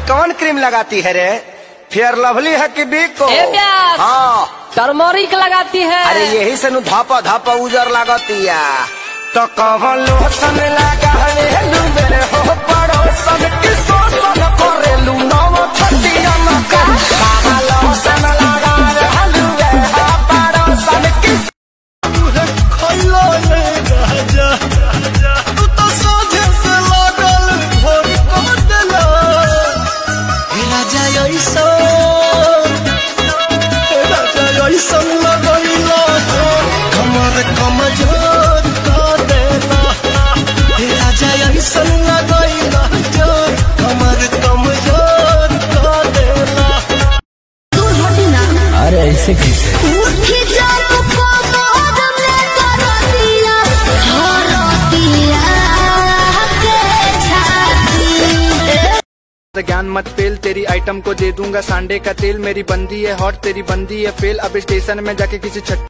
कौन क्रीम लगाती है रे? फेयर लवली है कि बिको? ए प्यास। हाँ, टर्मरिक लगाती है। अरे यही से नु धापा धापा उजर लागतिया। तो कौन लोशन लगा लू मेरे हो पड़ोसन की शोषण करेलू नव छतिया मका बाबा लोशन लगा लू हो पड़ोसन की। खैलो रे राजा, तू तो सोझे से लागल भोर कर देला। हे राजा ऐसन, हे राजा ऐसन लगैला कमर कमजोर कर देला। हे राजा ऐसन लगैला जोर कमर कमजोर कर देला। दूर हटी ना। अरे ऐसे कैसे? उठी जाओ कमर में करतिया हरतिया के छाती। ज्ञान मत फेल, तेरी आइटम को दे दूंगा सांडे का तेल। मेरी बंदी है हॉट, तेरी बंदी है फेल। अब स्टेशन में जाके किसी छट